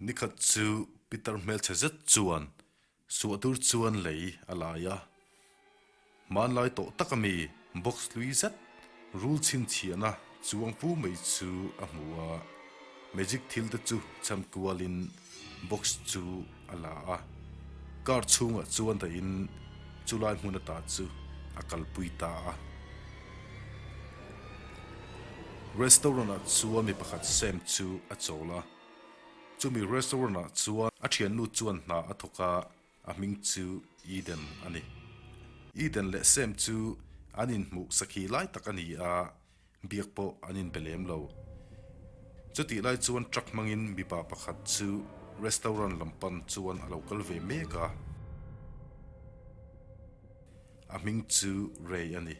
Nikhat chu pitar hmelchhe zet chuan suah tur chuan lei a lai a. Hmanlai tawh tak ami box hlui zet rul chhinchhiahna chuang pu mai chu a hmu a. Magic thil te chu chhan kualin box chu a la a. Car chhungah chuan dahin chulai hmun ata chu a kalpui ta a. Restaurant ah chuan mi pakhat Sam chu a chawl a. Chumi restaurant ah chuan a thiannu chuan hna a thawk a, a hming chu Eden a ni. Eden leh Sam chu an inhmuh sakhi lai tak a ni a, biak pawh an inbe lem lo. Chutih lai chuan truck hmangin mipa pakhat chu restaurant lam pan chuan a lo kal ve mek a. A hming chu Ray a ni.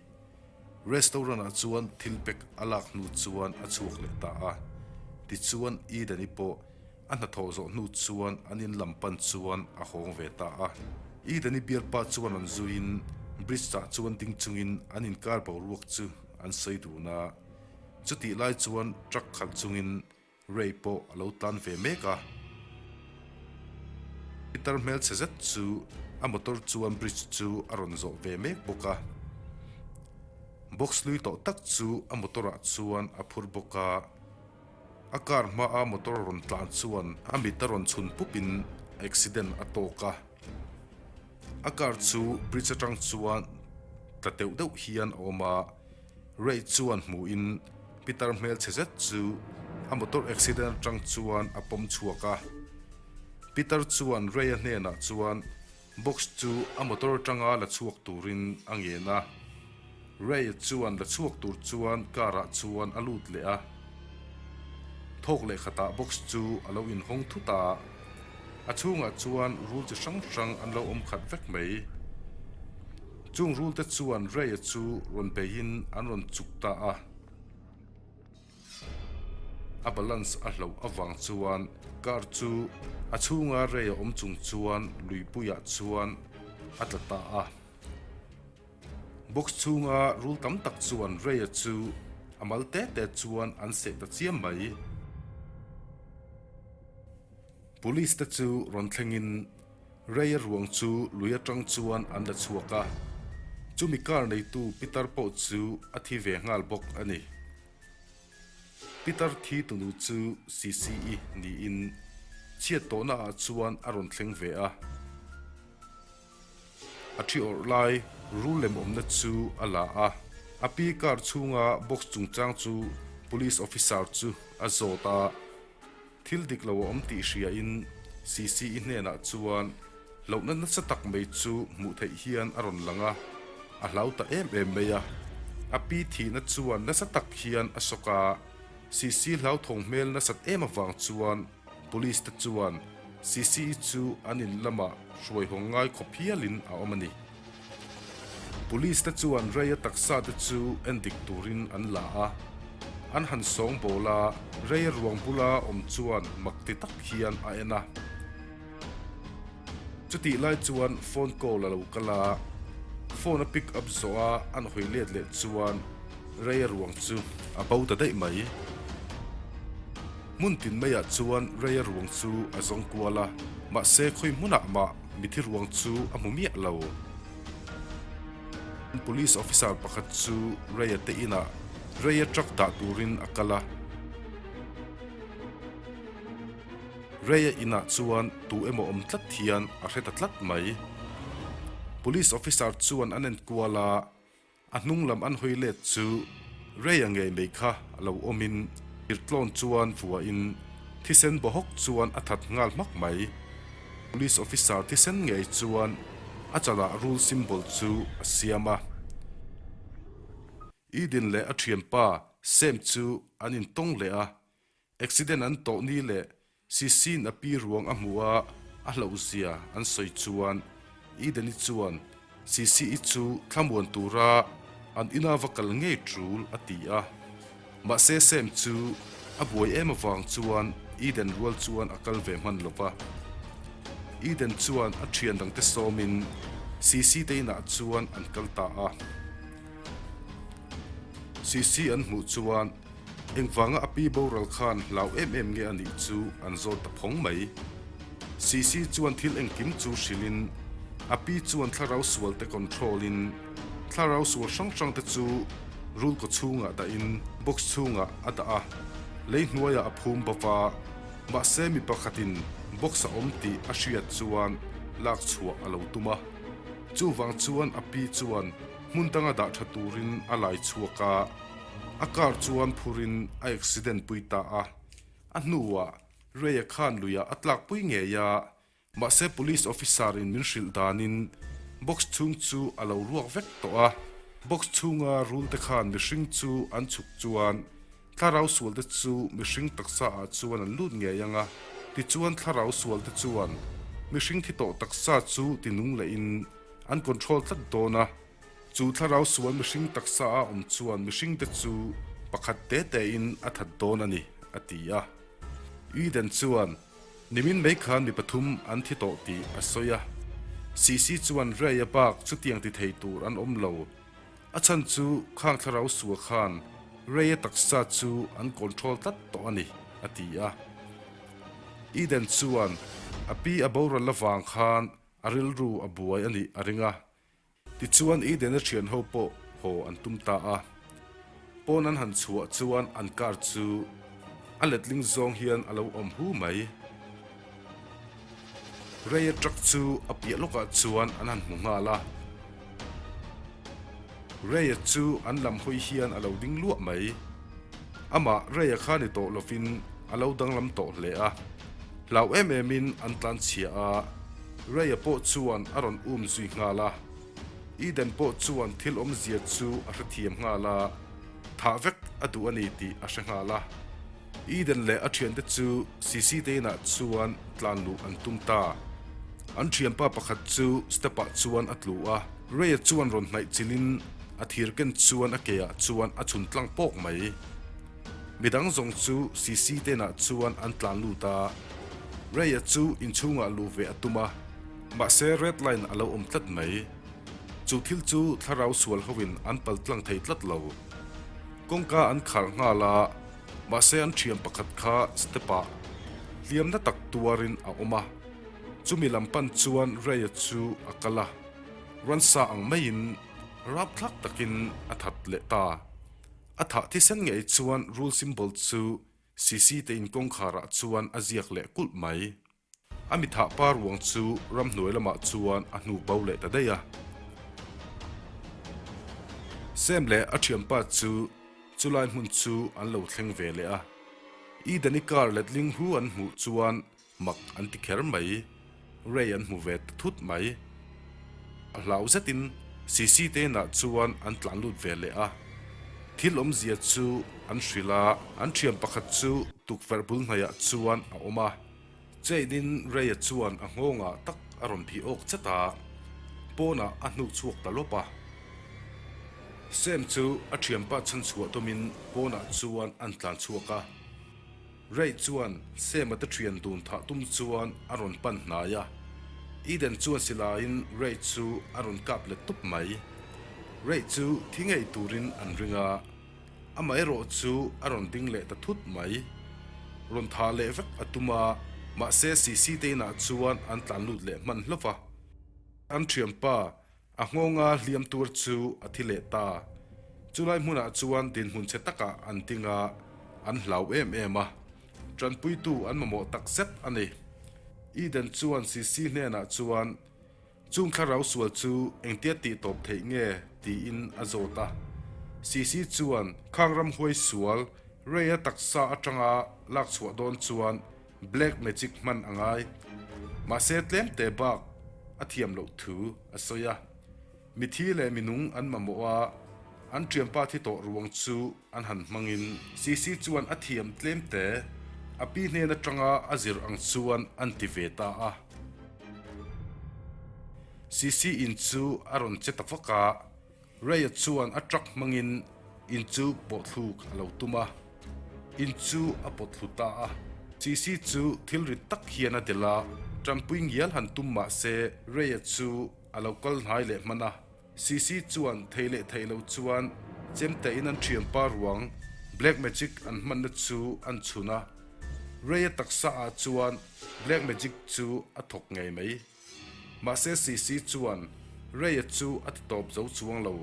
Restaurant ah chuan thil pek a lak hnu chuan a chhuak leh ta a. Tichuan Eden-i pawh a hnathawh zawh hnu chuan an in lam pan chuan a hawng ve ta a. Eden-i bialpa chuan rawn zuiin bridge ah chuan ding chungin an inkar boruak chu an sawi dun a. Chutih lai chuan truck khalh chungin Ray pawh a lo tlan ve mek a. Pitar hmelchhe zet chu a motor chuan bridge chu a rawn zawh ve mek bawk a. Box lui tawh tak chu a motor ah chuan a phur bawk a. A car hmaa motor rawn tlan chuan a mit a rawn chhun pup in accident a tawk a. A car chu bridge atang chuan tla teuh deuh hian a awm a. Ray chuan hmuhin pitar hmelchhe zet chu a motor accident atang chuan a pawm chhuak a. Pitar chuan Ray-a hnenah chuan box chu a motor atanga la chhuak turin a ngen a. Ray-a chuan la chhuak tur chuan car-ah chuan a lut leh a. Thawk leh khatah box chu a lo inhawng thut a. A chhungah chuan rul chi hrang hrang an lo awm khat vek mai. Chung rul te chuan Ray-a chu rawn beihin an rawn chuk ta a. A balance a hloh avang chuan car chu a chhunga Ray-a awm chung chuan luipuiah chuan a tla ta a. Box chhunga rul tam tak chuan Ray-a chu a mal te te chuan an seh ta chiam mai. Police te chu rawn thlengin Ray-a ruang chu lui atang chuan an la chhuak a, chumi car neitu Peter pawh chu a thi ve nghal bawk a ni. Peter thi tunu chu CCE niin chhiat tawhna ah chuan a rawn thleng ve a. A thi awrh lai rul lem awmna chu a la a, a pi car chhunga box chungchang chu police officer chu a zawt a. Thil dik lo a awm tih hriain CCE hnenah chuan hlauhna nasa tak mai chu hmuh theih hian a rawn lang a, a hlau ta em em mai a. A pi thihna chuan nasa tak hian a sawk a, CC hlauthawng hmel nasat em avang chuan Police te chuan CCE chu an in lamah hruai hawng ngai khawp hialin a awm a ni. Police te chuan Ray-a taksa te chu en dik turin an la a, an han sawng bawl a, Ray-a ruang bula awm chuan mak ti tak hian a en a. Chutih lai chuan phone call a lo kal a, phone a pick up zawh a an hawi let leh chuan Ray-a ruang chu a bo ta daih mai. Hmun tin maiah chuan Ray-a ruang chu a zawng kual a, mahse khawi hmunah mah Mithi ruang chu a hmu miah lo. Police officer pakhat chu Ray-a te inah Ray-a truck dah turin a kal a. Ray-a inah chuan tu emaw awm tlat hian a hre ta tlat mai. Police officer chuan an enkual a. A hnung lam an hawi let chu Ray-a ngei mai kha a lo awmin Irtlawn chuan vuahin thisen bawhawk chuan a that nghal hmak mai. Police officer thisen ngei chuan a chalah rul symbol chu a siam a. Eden leh a thianpa Sam chu an intawng leh a, Accident an tawh ni leh Sisi'n a pi ruang a hmuh a, a hlauhzia an sawi chuan Eden-i chuan Sisi-i chu thlamuan tura an ina va kal ngei tul a ti a. Mahse Sam chu a buai em avang chuan Eden rual chuan a kal ve hman lo va. Eden chuan a thian dangte sawmin Sisi te inah chuan an kal ta a. Sisi an hmuh chuan. Engvanga a pi boral khan hlau em em nge a nih chu an zawt ta phawng mai. Sisi chuan thil engkim chu hrilhin a pi chuan thlarau sual te control in thlarau sual hrang hrang te chu rul kaw chhungah dahin box chhungah a dah a, lei hnuaiah a phum bawk a, mahse mi pakhatin box a awm tih a hriat chuan lak chhuah a lo tum a. Chuvang chuan a pi chuan hmun danga dah tha turin a lai chhuak a, a car chuan phurin a accident pui ta a, a hnuah Ray-a khan luiah a tlak pui ngei a, mahse police officer in min hrilh danin box chhung chu a lo ruak vek tawh a, box chhunga rul te khan mihring chu an chhuk chuan thlarau sual te chu mihring taksa ah chuan an lut ngei ang a, tichuan thlarau sual te chuan mihring thi tawh taksa chu tinung leh in an control tlat dawn a. Chu thlarau sual mihring taksa a awm chuan mihringte chu pakhat te tein a that dawn a ni, a ti a. Eden chuan, Nimin mai khan mi pathum an thi tawh tih a sawi a. Sisi chuan Ray-a bak chutiang ti thei tur an awm lo. A chhan chu khang thlarau sual khan Ray-a taksa chu an control tlat tawh a ni, a ti a. Eden chuan a pi a boral avang khan a rilru a buai a nih a ring a. Tichuan Eden-a thian ho pawh haw an tum ta a. Pawn an han chhuah chuan an car chu a letling zawng hian a lo awm hu mai. Ray-a truck chu a piah lawkah chuan an han hmu nghal a. Ray-a chu an lam hawi hian a lo ding luah mai. Amah Ray-a kha ni tawh lovin a lo danglam tawh hle a. Hlau em emin an tlan chhia a. Ray-a pawh chuan a rawn um zui nghal a, Eden pawh chuan thil awmzia chu a hrethiam nghal a, thah vek a duh a ni tih a hre nghal a. Eden leh a thiante chu Sisi te inah chuan tlan luh an tum ta. An thianpa pakhat chu step-ah chuan a tlu a, Ray-a chuan rawn hnaih chilhin a thir ken chuan a keah chuan a chhun tlang pawk mai. Midang zawng chu Sisi te inah chuan an tlan lut a, Ray-a chu inchhungah luh ve a tum a, mahse red line a lo awm tlat mai. Chu thil chu thlarau sual hoin an pal tlang thei tlat lo. Kawngka an khar nghal a, mahse an thian pakhat kha step-ah hliamna tak tuarin a awm a. Chumi lam pan chuan Ray-a chu a kal a, ransa ang maiin rapthlak takin a that leh ta. A thah thisen ngei chuan rule symbol chu Sisi te in kawngkhar ah chuan a ziak leh kulh mai. A mi thah pa ruang chu ramhnuai lamah chuan a hnuk bo leh ta daih a. Sam leh a thianpa chu chulai hmun chu an lo thleng ve leh a. Eden-i car letling hu an hmuh chuan Mak an ti kher mai. Ray an hmu ve ta thut mai. A hlau zetin Sisi te inah chuan an tlan lut ve leh a. Thil awmzia chu an hrilh a, an thian pakhat chu tukverh bul hnaiah chuan a awm a. Chain-in Ray-a chuan a nghawngah tak a rawn phih awk chat a, pawnah a hnuk chhuak ta lawp a. Sam chu a thianpa chhanchhuah tumin pawnah chuan an tlan chhuak a. Ray chuan Sam-a te thian dun thah tum chuan a rawn pan hnai a. Eden chuan silaiin Ray chu a rawn kap let tup mai. Ray chu thi ngei turin an ring a, amaherawh chu a rawn ding leh ta thut mai. Rawn thah leh vek a tum a, mahse Sisi te inah chuan an tlan lut leh hman hlauh va. An thianpa A nghawnga hliam tur chu a thi leh ta. Chulai hmunah chuan dinhmun chhe takah an ding a, an hlau em em a. Tanpuitu an mamawh tak zet a ni. Eden chuan Sisi hnenah chuan, Chung thlarau sual chu engtia tih tawp theih nge? tiin a zawt a. Sisi chuan, Khang ramhuai sual, Ray-a taksa atanga lak chhuah dawn chuan Black magic hman a ngai. Mahse tlem te bak a thiam loh thu a sawi a. Mithi leh minung an mamawh a, an thianpa thi tawh ruang chu an han hmangin Sisi chuan a thiam tlem te a pi hnen atanga a zir ang chuan an ti ve ta a. Sisi in chu a rawn che ta vak a. Ray-a chuan a truck hmangin in chu pawhthluk a lo tum a, in chu a pawt thlu ta a. Sisi chu thil rit tak hian a delh a, tanpui ngial han tum mah se Ray-a chu a lo kal hnai leh hman a. Sisi chuan thei leh thei lo chuan chemte in an thianpa ruang. Black magic an hmanna chu an chhun a, Ray-a taksa ah chuan black magic chu a thawk ngei mai. Mahse Sisi chuan Ray-a chu a ti tawp zo chuang lo.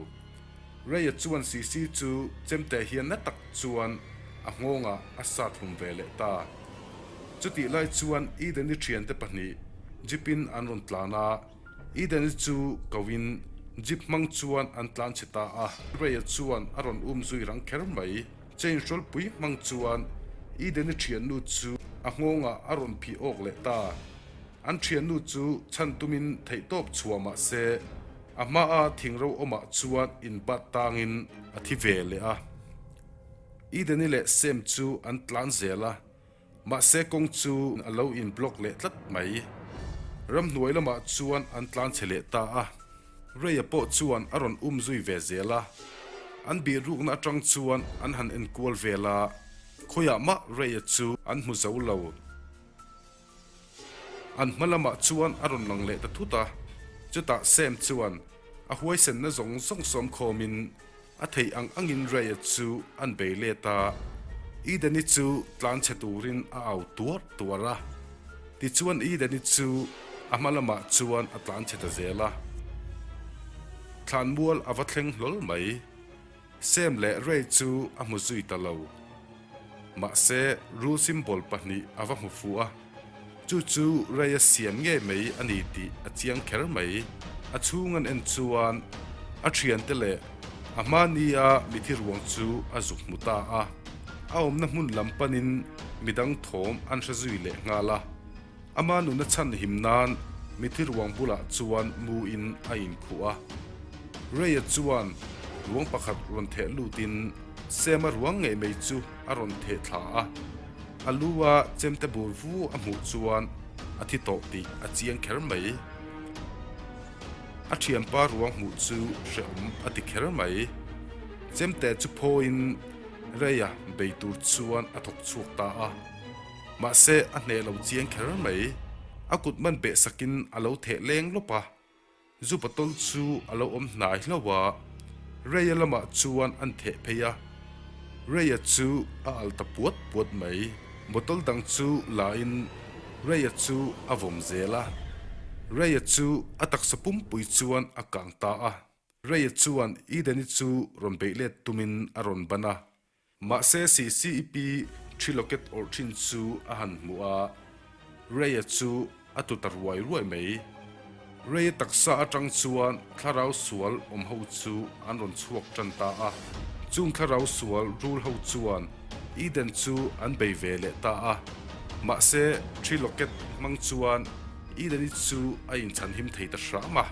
Ray-a chuan Sisi chu chemte hian na tak chuan a nghawngah a sat hlum ve leh ta. Chutih lai chuan Eden-i thiante pahnih Jeep-in an rawn tlan a, Eden-i chu koin Jeep hmang chuan an tlan chhe ta a. Ray-a chuan a rawn um zui rang kher mai. Chain hrawlpui hmang chuan Eden-i thiannu chu a nghawngah a rawn phih awk leh ta. An thiannu chu chhan tumin theihtawp chhuah mah se, a hmaa thingro awmah chuan inbat tangin a thi ve leh a. Eden-i leh Sam chu an tlan zel a, mahse kawng chu a lo in block leh tlat mai. Ramhnuai lamah chuan an tlan chhe leh ta a, Ray-a pawh chuan a rawn um zui ve zel a. An bihrukna atang chuan an han enkual vel a, khawiah mah Ray-a chu an hmu zo lo. An hma lamah chuan a rawn lang leh ta thut a, chutah Sam chuan a huaisenna zawng zawng sawm khawmin a theih ang angin Ray-a chu an bei let a, Eden-i chu tlan chhe turin a au tuar tuar a. Tichuan Eden-i chu a hma lamah chuan a tlan chhe ta zel a. Thlanmual a va thleng hlawl mai. Sam leh Ray chu a hmu zui ta lo. Mahse, rul symbol pahnih a va hmu fuh a, chu chu Ray a siam ngei mai a ni tih a chiang kher mai. A chhung an en chuan a thiante leh a hmahnia mithi ruang chu a zuk hmu ta a, a awmna hmun lam panin midang thawm an hre zui leh nghal a. Ama nuna chhan him nan mithi ruang bulah chuan mu in a inkhuh a. Ray-a chuan ruang pakhat rawn theh lutin Sam-a ruang ngei mai chu a rawn theh thla a. A lu a chemte bur vu a hmuh chuan a thi tawh tih a chiang kher mai. A thianpa ruang hmuh chu hrehawm a ti kher mai. Chemte chu phawiin Ray-a bei tur chuan a thawk chhuak ta a. Mahse, a hneh lo chiang kher mai. A kut man beh sakin a lo theh leng lawp a, zu bottle chu a lo awm hnai hlauh a, Ray-a lamah chuan an theh phei a. Ray-a chu a al ta puat puat mai. Bottle dang chu la in Ray-a chu a vawm zel a. Ray-a chu a taksa pumpui chuan a kang ta a. Ray-a chuan Eden-i chu rawn beih let tumin a rawn ban a. Mahse CCEP thi locket awrh thin chu a han hmu a, Ray-a chu a tu ta ruai ruai mai. Ray-a taksa atang chuan thlarau sual awm ho chu an rawn chhuak tan ta a, chung thlarau sual rul ho chuan Eden chu an bei ve leh ta a. Mahse thi locket hmang chuan Eden-i chu a inchhanhim thei ta hram a.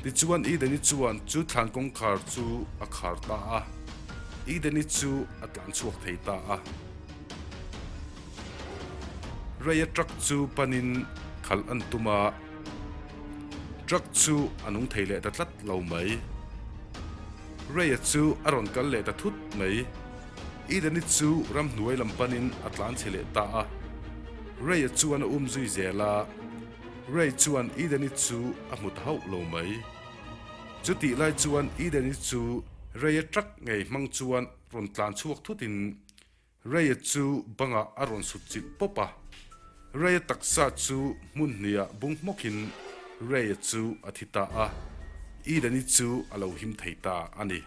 Tichuan Eden-i chuan chu thlan kawngkhar chu a khar ta a, Eden-i chu a tlan chhuak thei ta a. Ray-a truck chu panin khalh an tum a, truck chu a nung thei leh ta tlat lo mai. Ray-a chu a rawn kal leh ta thut mai. Eden-i chu ramhnuai lam panin a tlan chhe leh ta a. Ray-a chuan a um zui zel a. Ray chuan Eden-i chu a hmu ta hauh lo mai. Chutih lai chuan Eden-i chu Ray-a truck ngei hmang chuan rawn tlan chhuak thutin Ray-a chu bangah a rawn sut chilh pawp a. Ray-a taksa chu hmun hniah bung hmawkin Ray-a chu a thi ta a, Eden-i chu a lo him thei ta a ni.